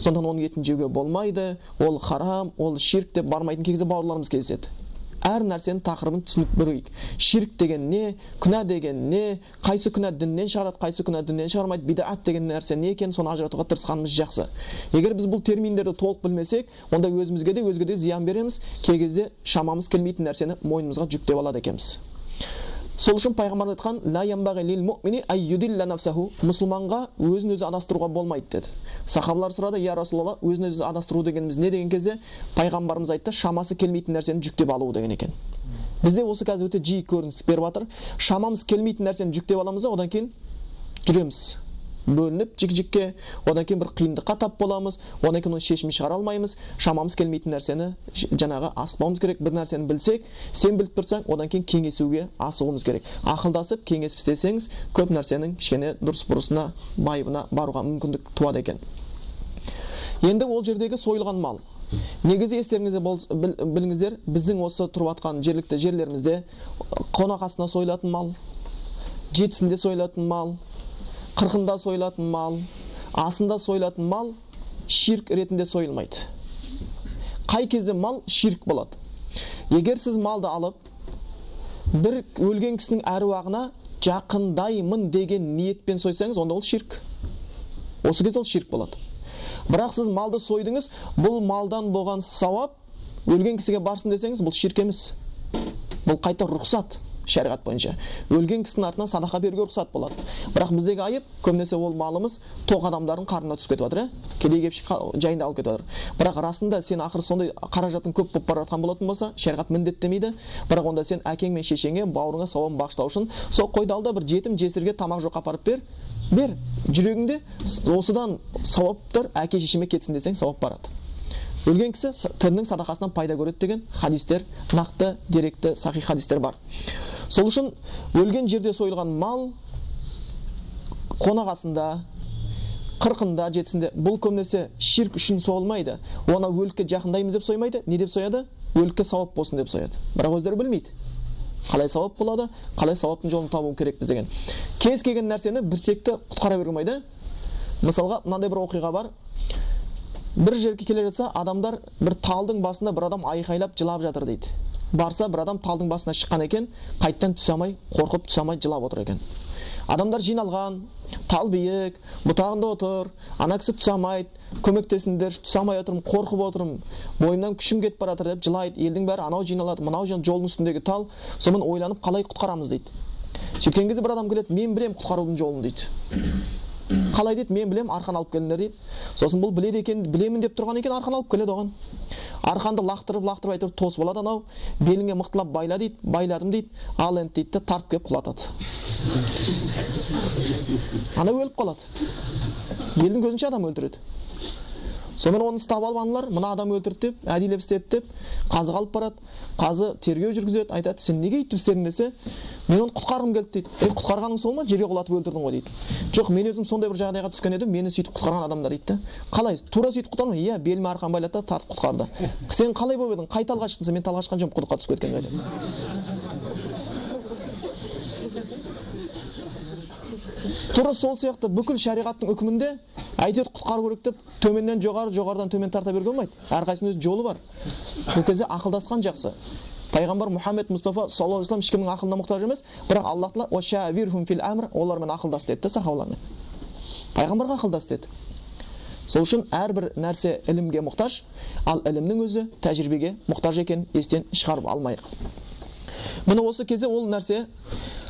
Сондықтан оның етін жеуге болмайды, ол харам, ол ширк деп бармайтын кезде бауырларымыз кездеседі. Әр нәрсенің тақырыбын түсініп білейік. Ширк деген не, күнә деген не, қайсы күнә діннен шығарады, қайсы күнә діннен шығармайды, бидат деген нәрсе не екенін, соны ажыратуға тырысқанымыз жақсы. Егер біз бұл терминдерді толық білмесек, онда өзімізге де өзге де зиян береміз, кей кезде шамамыз келмейтін нәрсені мойнымызға жүктеп алады екенбіз. Сол үшін пайғамбар айтқан, «Ла янбағи лил муъмини ай юдилла нафсаху», мұсылманға өзін өзі адастыруға болмайды деді. Сахабалар сұрады, «Я Расулалла, өзін өзі адастыру дегеніміз не?» деген кезде пайғамбарымыз айтты, шамасы келмейтін нәрсені жүктеп алу деген екен. Бізде осы қазір өте жиі көрініс беріп жатыр. Шамамыз келмейтін нәрсені жүктеп аламыз да, одан кейін жүреміз. Бөлініп жік-жікке, одан кейін бір қиындыққа тап боламыз, одан кейін оның шешімін шығара алмаймыз. Шамамыз келмейтін нәрсені жаңағы асықпауымыз керек. Бір нәрсені білсек, сен біліп тұрсаң, одан кейін кеңесуге асығуымыз керек. Ақылдасып, кеңесіп істесеңіз, көп нәрсенің кішкене дұрыс бұрысына, байыбына баруға мүмкіндік туады екен. Енді ол жердегі сойылған мал. Негізі естеріңізде біліңіздер, біздің осы тұрып жатқан жергілікті жерлерімізде қонақ асына сойылатын мал, жетісінде сойылатын мал, қырқында сойылатын мал, асында сойылатын мал ширк ретінде сойылмайды. Қай кезде мал ширк болады? Егер сіз малды алып, бір өлген кісінің әруағына жақындаймын деген ниетпен сойсаңыз, онда ол ширк. Осы кезде ол ширк болады. Бірақ сіз малды сойдыңыз, бұл малдан болған сауап өлген кісіге барсын десеңіз, бұл ширк емес. Бұл қайта рұқсат. Шариғат бойынша өлген кісінің артынан садақа беруге рұқсат болады. Бірақ біздегі айып көбінесе ол малымыз тоқ адамдардың қарнына түсіп кетіп жатыр, кедей кепшік жайында алып кетіп жатыр. Бірақ расында сен ақыры сондай қаражатың көп болып бара жатқан болатын болса, шариғат міндеттемейді. Бірақ онда сен әкең мен шешеңе, бауырыңа сауабын бағыштау үшін сол қойды ал да бір жетім жесірге тамақ жоқ апарып бер, бер. Жүрегіңде осыдан сауаптар әке шешеме кетсін десең, сауап барады. Өлген кісі тірінің садақасынан пайда көреді деген хадистер, нақты, деректі, сахих хадистер бар. Сол үшін өлген жерде сойылған мал қонақ асында, қырқында, жетісінде, бұл көбінесе ширк үшін сойылмайды. Оны өлікке жақындаймыз деп соймайды. Не деп сояды? Өлікке сауап болсын деп сояды. Бірақ өздері білмейді. Қалай сауап болады, қалай сауаптың жолын табу керекпіз деген. Кез келген нәрсені бір текті құтқара беруге болмайды. Мысалға, мынандай бір оқиға бар. Бір жерге келе жатса, адамдар бір талдың басында бір адам айқайлап жылап жатыр дейді. Барса, бір адам талдың басына шыққан екен, қайттан түсе алмай, қорқып түсе алмай жылап отыр екен. Адамдар жиналған, тал биік, бұтағында отыр, ана кісі түсе алмайды, көмектесіңдер, түсе алмай отырмын, қорқып отырмын, бойымнан күшім кетіп бара жатыр деп жылайды. Елдің бәрі анау жиналады, мынау жиналады, жолдың үстіндегі тал, сонымен ойланып қалай құтқарамыз дейді. Сөйткен кезде бір адам келеді, мен білемін құтқарудың жолын дейді. Қалай дейді, мен білем, арқан алып келіңдер дейді. Сосын бұл біледі екен, білемін деп тұрған екен, арқан алып келеді оған. Арқанды лақтырып, лақтырып әйтеуір тосып алады анау, беліңе мықтылап байла дейді, байладым дейді, ал енді дейді де тартып келіп құлатады. Ана өліп қалады. Елдің көзінше адам өлтіреді. Сонымен оны ұстап алып аналар, мына адам өлтірді деп, әдейілеп істеді деп, қазыға алып барады. Қазы тергеу жүргізеді, айтады, сен неге өйтіп істедің десе, мен оны құтқарғым келді дейді. Ей, құтқарғаның сол ма, жерге құлатып өлтірдің ғой дейді. Жоқ, мен өзім сондай бір жағдайға түскен едім, мені сөйтіп құтқарған адамдар дейді. Қалай? Тура сөйтіп құтқарды ма? Иә, беліме арқан байлады да тартып құтқарды. Сен қалай болып едің? Қай талға шықтың? Мен талға шыққан жоқпын, құдыққа түсіп кеткен едім. Тура сол сияқты бүкіл шариғаттың үкімінде әйтеуір құтқару керек деп төменнен жоғары, жоғарыдан төмен тарта беруге болмайды. Әрқайсысының өз жолы бар. Бұл кезде ақылдасқан жақсы. Пайғамбар Мұхаммед Мұстафа саллаллаху алейхи вассалам ешкімнің ақылына мұқтаж емес, бірақ Аллах тағала уашавирхум фил амр, олармен ақылдас деді, сахабалармен. Пайғамбарға ақылдас деді. Сол үшін әрбір нәрсе ілімге мұқтаж, ал ілімнің өзі тәжірибеге мұқтаж екенін естен шығарып алмайық. Міне осы кезде ол нәрсе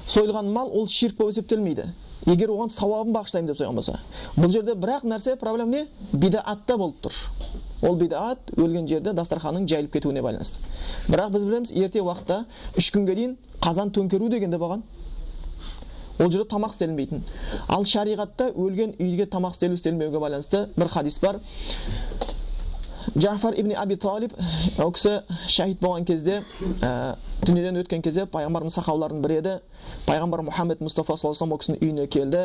сойылған мал ол ширк болып есептелмейді. Егер оған сауабын бағыштаймын деп сойған болса. Бұл жерде бірақ нәрсе проблема не? Бидаатта болып тұр. Ол бидаат өлген жерде дастарханның жайылып кетуіне байланысты. Бірақ біз білеміз, ерте уақытта 3 күнге дейін қазан төңкеру деген де болған. Ол жерде тамақ істелінбейтін. Ал шариғатта өлген үйге тамақ істелу істелмеуге байланысты бір хадис бар. Жафар ибн Аби Талиб, ол кісі шахид болған кезде, Дүниеден өткен кезде пайғамбарымыз сахабалардың бірі еді. Пайғамбар Мұхаммед Мұстафа саллаллаху алейхи вассалам ол кісінің үйіне келді.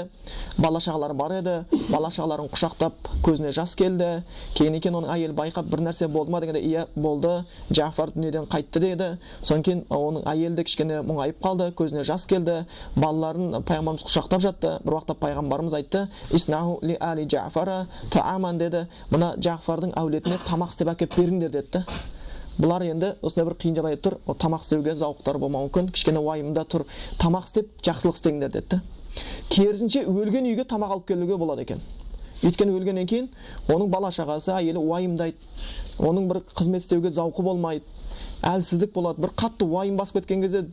Бала шағалары бар еді. Бала шағаларын құшақтап көзіне жас келді. Кейін екен оның әйелі байқап, бір нәрсе болды ма дегенде, иә болды, Жафар дүниеден қайтты деді. Содан кейін оның әйелі де кішкене мұңайып қалды, көзіне жас келді. Балаларын пайғамбарымыз құшақтап жатты. Бір уақытта пайғамбарымыз айтты: "Иснаху ли али Жафара тааман" деді. Мына Жафардың әулетіне тамақ істеп әкеліп беріңдер деді. Бұлар енді осындай бір қиын жағдайда тұр, тамақ істеуге зауықтары болмауы мүмкін, кішкене уайымда тұр. Тамақ істеп жақсылық істеңдер деді. Керісінше өлген үйге тамақ алып келуге болады екен. Өйткені өлгеннен кейін оның бала шағасы, әйелі уайымдайды, оның бір қызмет істеуге зауқы болмайды, әлсіздік болады. Бір қатты уайым басып кеткен кезде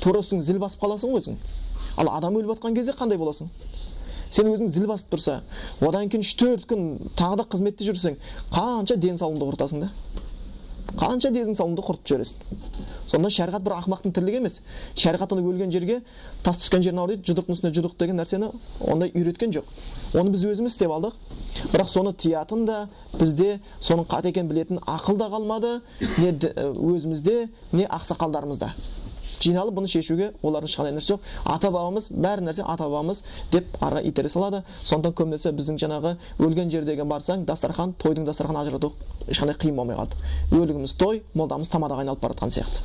тура үстің зіл басып қаласың өзің. Ал адам өліп жатқан кезде қандай боласың? Сен өзің зіл басып тұрса, одан кейін 3-4 күн тағы да қызметте жүрсең, қанша денсаулығыңды құртасың да? Қанша денсаулығыңды құртып жібересің. Сонда шариғат бір ақымақтың тірлігі емес. Шариғат өлген жерге тас түскен жерін ауыр дейді, жұдырықтың үстіне жұдырық деген нәрсені ондай үйреткен жоқ. Оны біз өзіміз істеп алдық. Бірақ соны тиятын да, бізде соның қате екенін білетін ақыл да қалмады, не өзімізде, не ақсақалдарымызда. Жиналып бұны шешуге олардың ешқандай нәрсе жоқ. Ата-бабамыз, бәрі нәрсе ата-бабамыз деп арға итере салады. Сондықтан көбінесе біздің жаңағы өлген жердегі барсаң, дастархан, тойдың дастарханы ажырату ешқандай қиын болмай қалды. Өлігіміз той, молдамыз тамадаға айналып бара жатқан сияқты.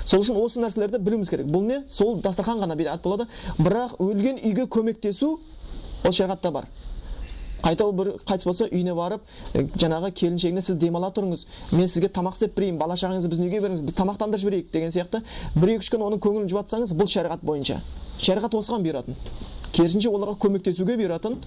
Сол үшін осы нәрселерді білуіміз керек. Бұл не? Сол дастархан ғана бидат болады. Бірақ өлген үйге көмектесу ол шариғатта бар. Қайта ол бір қайтыс болса үйіне барып, жаңағы келіншегіне сіз демала тұрыңыз, мен сізге тамақ істеп берейін, бала шағаңызды біздің үйге беріңіз, біз тамақтандырып жіберейік деген сияқты 1-2-3 күн оның көңілін жұбатсаңыз, бұл шариғат бойынша. Шариғат осыған бұйыратын. Керісінше оларға көмектесуге бұйыратын.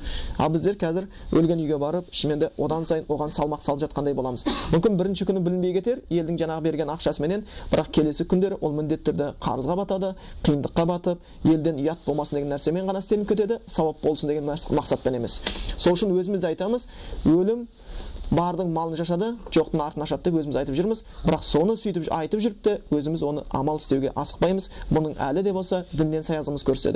Ал біздер қазір өлген үйге барып, шынымен де одан сайын оған салмақ салып жатқандай боламыз. Мүмкін бірінші күні білінбей кетер, елдің жаңағы берген ақшасыменен, бірақ келесі күндері ол міндетті түрде қарызға батады, қиындыққа батып, елден ұят болмасын деген нәрсемен ғана істелініп кетеді, сауап болсын деген мақсатпен емес. Сол үшін өзіміз де айтамыз, өлім бардың малын шашады, жоқтың артын ашады деп өзіміз айтып жүрміз. Бірақ соны сөйтіп айтып жүріп те өзіміз оны амал істеуге асықпаймыз. Бұның әлі де болса діннен саязымыз көрсетеді.